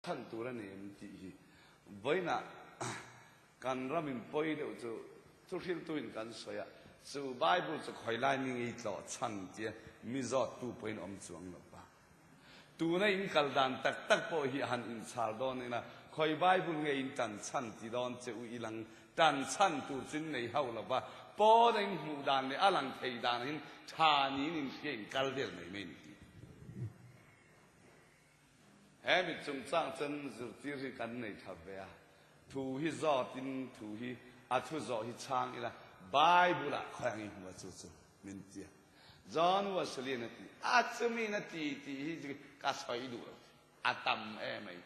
Chhan tur a ni em tih hi vawiinah kan ram in pawi deuh chu thuhriltuin kan sawi a, chu Bible chu khawi lai mi ngei tlawh chhan tia mi zawttu pawhin awm chuang lo va. Tuna in kal dan tak tak pawh hi han inchhar dawn ila, khawi Bible nge in tan chhan ti dawn che u ilang tan chhan tur chu in nei hauh lo va, pawna in hmuh dan leh a lang thei dan hin tha niin in hria in kal vel mai mai ni tih. He mi chungchang chuan zirtir hi kan nei tha ve a, thu hi zawtin thu hi a thu zawh hi chhang ila Bible ah khawi ang i hmu a chu chu min ti a. John Wesley-in a ti a, chumiin a ti tih hi ka sawi duh lo a tam emai.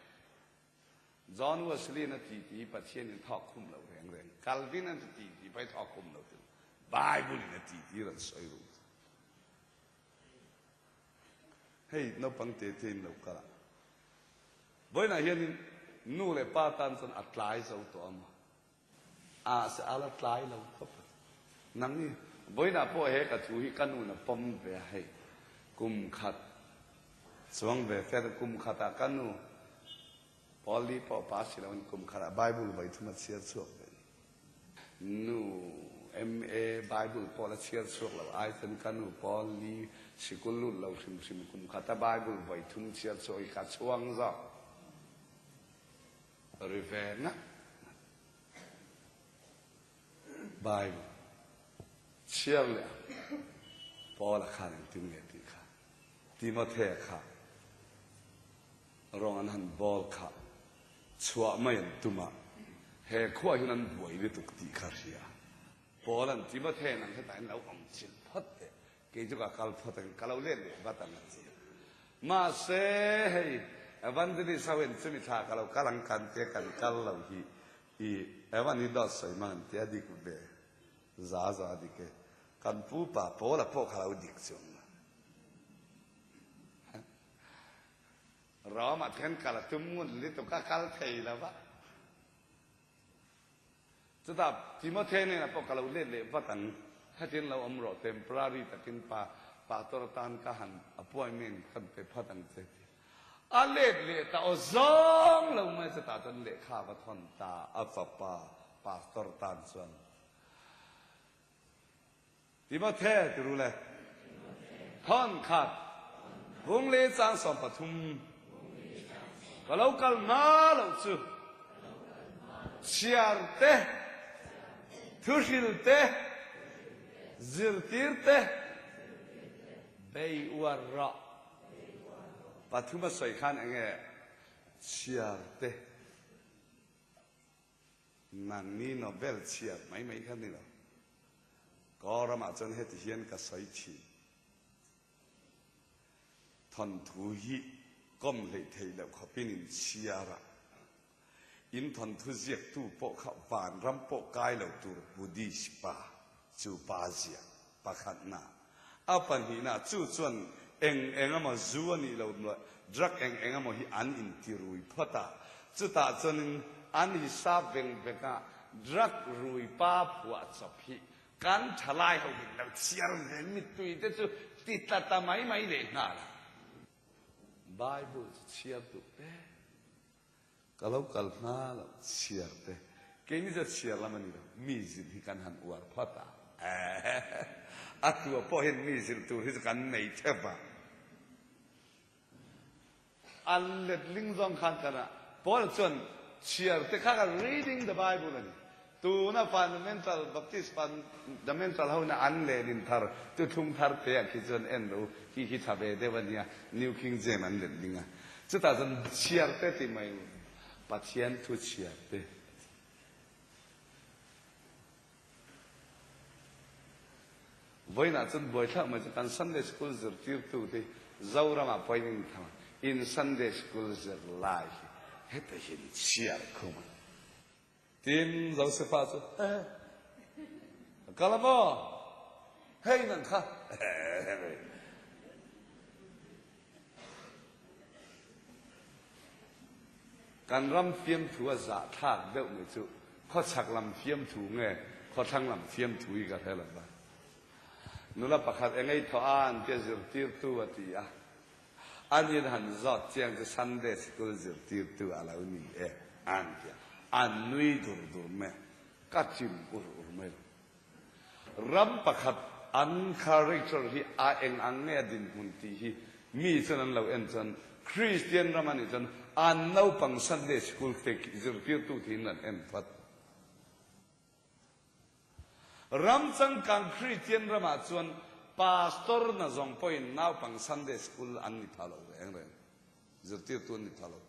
John Wesley-in a ti tih hi Pathianin thawk khum lo reng reng, Calvin-an a ti tih pawh hi thawk khum lo ti lo, Bible-in a ti tih hi rawn sawi ru. Hei naupang te te in lo kal a, vawiinah hianin nu leh pa tan chuan a tlai zo tawh a maw? A se a la tlai lo khawp a, nang hi vawiinah pawh he ka thu hi ka nu'n a pawm ve a, hei kum khat chuang ve fe kum khatah ka nu Paul-i pawh pa si loin kum khatah Bible vawi thum a chhiar chhuak ve a ni. Nu MA Bible pawh la chhiar chhuak lo ai chuan ka nu Paul Lee sikul lut lo hrim hrim kum khata Bible vawi thum chhiar chhuak hi ka chhuang zawk ri ve ngat ngat. Bible chhiar leh ang Paul-a khan engtin nge tih kha Timothea kha Rawng an han bawl kha chhuah mai an tum a, he khuah hian an buai lutuk tih kha hria. Paul an ti vat heng ang hetah hian lo awm chilh phawt teh, kei chu ka kal phawt ang, ka lo let leh vat ang a ti a. Mahse hei Evangelist ho hian chumi thla ka lo kal ang kan tia kan kal lo hi i Evan hi dawt sawi hmang an tia dik ve za za dik e, kan pu pa Paula pawh kha lo dik chuang lo. Rome ah khan kal a tum ngun lutuk a, kal thei lo va. Chutah Timothy hnenah pawh ka lo let leh vat ang, khatin lo awm rawh, temporary takin pa pastor atan ka han appointment ka han pe phat ang che ti. A let leh ta aw zawng lo mai chutah chuan lehkha va thawn ta a fapa pastor tan chuan. Timothe ti ru le. Thawn khat bung le chang 13 ka lo kal hma lo chu chhiar te, thuhril te, zirtir te bei uar rawh. Pathum a sawi khan enge chhiar te. Nangni Nobel chhiat mai mai kha ni lo. Ka ramah chuan heti hian ka sawi thin. Thawnthu hi kawm hleih theih loh khawpin in chhiar a. In thawnthu ziaktu pawh kha vanram pawh kai lo tur Buddhist pa chu pa ziak pakhatna. A pahnihna chu chuan eng eng emaw zu a nih loh leh drug eng eng emaw hi an intirui phawt a, chutah chuanin an hisap veng veng a, drug rui pa phuah chawp hi kan thalai ho in lo chhiar ve mittui te chu ti tla ta mai mai leh nghal a. Bible chu chhiar duh te. Ka lo kal hma lo chhiar te. Keini chu chhiar lam a ni lo, mi zilh hi kan han uar phawt a. A tua pawh hian mi zilh tur hi chu kan nei theuh va. A letling zawng khan kan a, Paul chuan chhiar te kha kha reading the Bible a ni. Tuna Fundamental Baptist Fundamental ho ina an lehlin thar thuthlung thar te ah khi chuan en lo khi khi tha ve deuh a nia, New King James an letling a. Chutah chuan chhiar te ti mai u, Pathian thu chhiar te a ti. Vawiinah chuan buaithlak mai chu kan Sunday School zirtirtu te Zoramah pawhin in Sunday School zirlai hi heta hian chhiar khum a. Tin, Josefa chu, He, ka kal a maw? Hei nang kha. Kan ram fiamthu a zahthlak deuh mai chu khawchhak lam fiamthu nge khawthlang lam fiamthu hi ka hre lo va. Nula pakhat engei thawh a an tia zirtirtu a ti a. An in han zawt chiang chu Sunday Sikul zirtirtu a lo ni e an ti a, an nui dur dur mai a, ka chim ur ur mai lo. Ram pakhat an character hi a eng ang nge a dinhmun tih hi mi chuan an lo en chuan Kristian ram a nih chuan an naupang Sunday Sikul te zirtirtu tiin an en vat. Ram changkang Kristian ramah chuan Pastor na zawng pawhin naupang Sunday School an ni pha lo reng reng, zirtirtu an ni pha lo.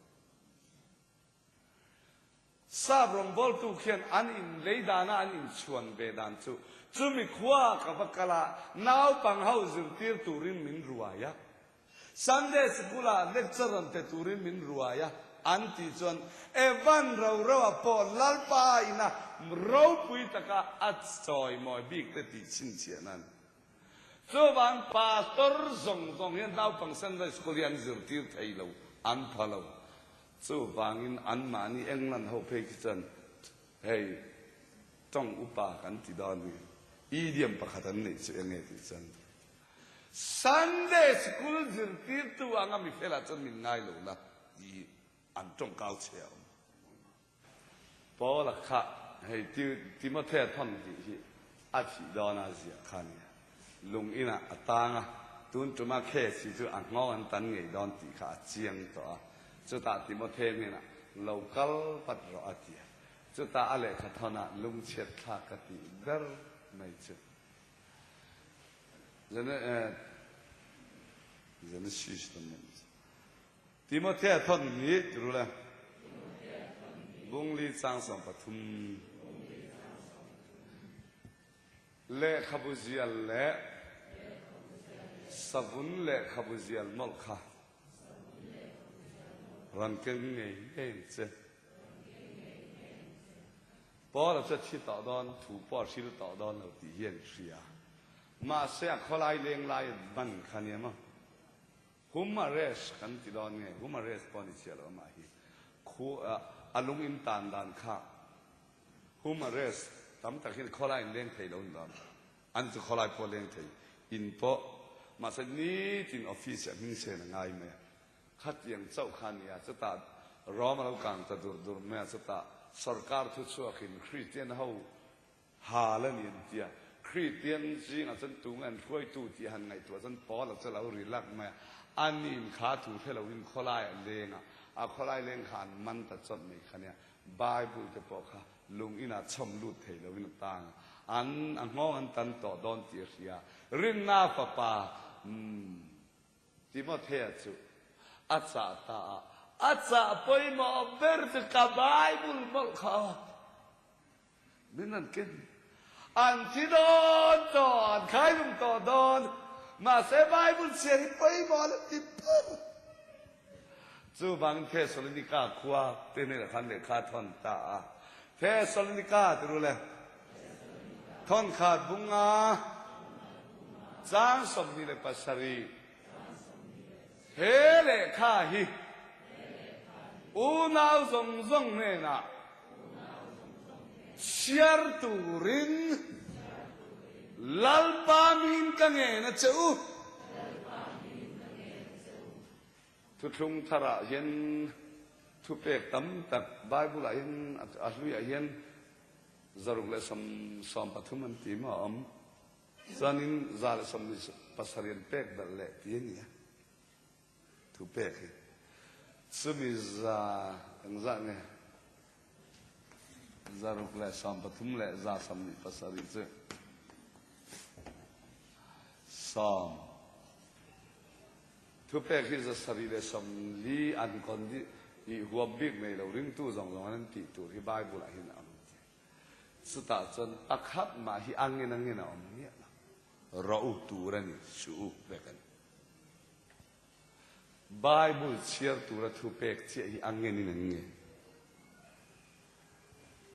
Sap rawngbawltu khian an inlei dana an inchhuan ve dan chu chumi khua ka va kal a, naupang ho zirtir turin min ruai a. Sunday Sikul-ah lecture rawn pe turin min ruai a, an tih chuan Evan ro roa pawh Lalpa ina ropui taka a chawimawi bik te tih chhinchhiah nan. Chuvang Pastor zawng zawng hian naupang Sunday School hi an zirtir thei lo, an pha lo. Chuvangin anmahni England ho phei khi chuan hei tawng upa kan ti dawn hi idiom pakhat an neih chu enge tih chuan Sunday School zirtirtu anga mi felah chuan min ngai lo la tih an tawngkau che a awm. Paula kha hei Timothea thawn tih hi a thih dawn a ziah kha a nia. Lung inah a tang a, tun tuma case hi chu a nghawng an tan ngei dawn tih kha a chiang tawh a. Chutah Timothea hnenah lo kal vat rawh a ti a. Chutah a lehkha thawnah lungchhiat thlak ka tih ber mai chu. Genesis Timothea thawn hi tiru le Bungli chang 13 lehkhabu zial le savun lehkhabu zial mawlh kha rawn keng ngei ngei ang che. Paul-a chu a thi tawh dawn, thu pawh a hril tawh dawn lo tih hi an hria. Mahse, a khawlai leng lai man kha nia maw? Home arrest kan ti dawn nge? Home arrest pawh a ni chiah lo amah hi. Khu a lung in tan dan kha home arrest tam tak hian khawlai in leng thei lo ni dawn. An chu khawlai pawh leng thei in pawh. Mahse, nitin office ah hming sen a ngai mai a. Khatiang chauh kha a ni a, chutah Rom a lo kang ta dur dur mai a, chutah sorkar thuchhuakin Kristian ho hal a ni an ti a, Kristian zingah chuan tunge an hruaitu tih han ngaihtuah chuan Paula chu a lo ri lak mai a, a nin kha thu hre loin khawlai a leng a, a khawlai leng kha an man ta chawt mai kha nia, Bible te pawh kha lung inah chhawm lut thei loin a tang a, an a nghawng an tan tawh dawn tih a hria, Rinna fapa umm. Timothea chu a chah ta a, a chah pawimawh ber chu ka Bible mawlh kha a min an ken. An thi dawn tawh, an khailum tawh dawn, mahse Bible chhiar hi pawimawh a la ti ber. Chuvangin Thesalonika khua te hnenah khan lehkha a thawn ta a. Thesalonika ti ru le. Thawnkhat bunga chang 27. He lehkha hi unau zawng zawng hnenah chhiar turin Lalpa min ka ngen a che u. Thuthlung tharah hian thupek tam tak Bible ah hian a hluiah hian 113 an ti maw a awm. Chuanin 127 an pek belh leh ti a ni a thupek hi. Chumi za engzah nge 113 leh 127 chu sawm. Thupek hi 740 an kawn dih i huam bik nei lo ringtu zawng zawng an tih tur hi Bible ah hin a awm ti. Chutah chuan pakhat mah hi angin angin a awm miah lo. Rawh u tur a ni, suh u vek a ni. Bible chhiar tura thupek chiah hi angin in an ngen.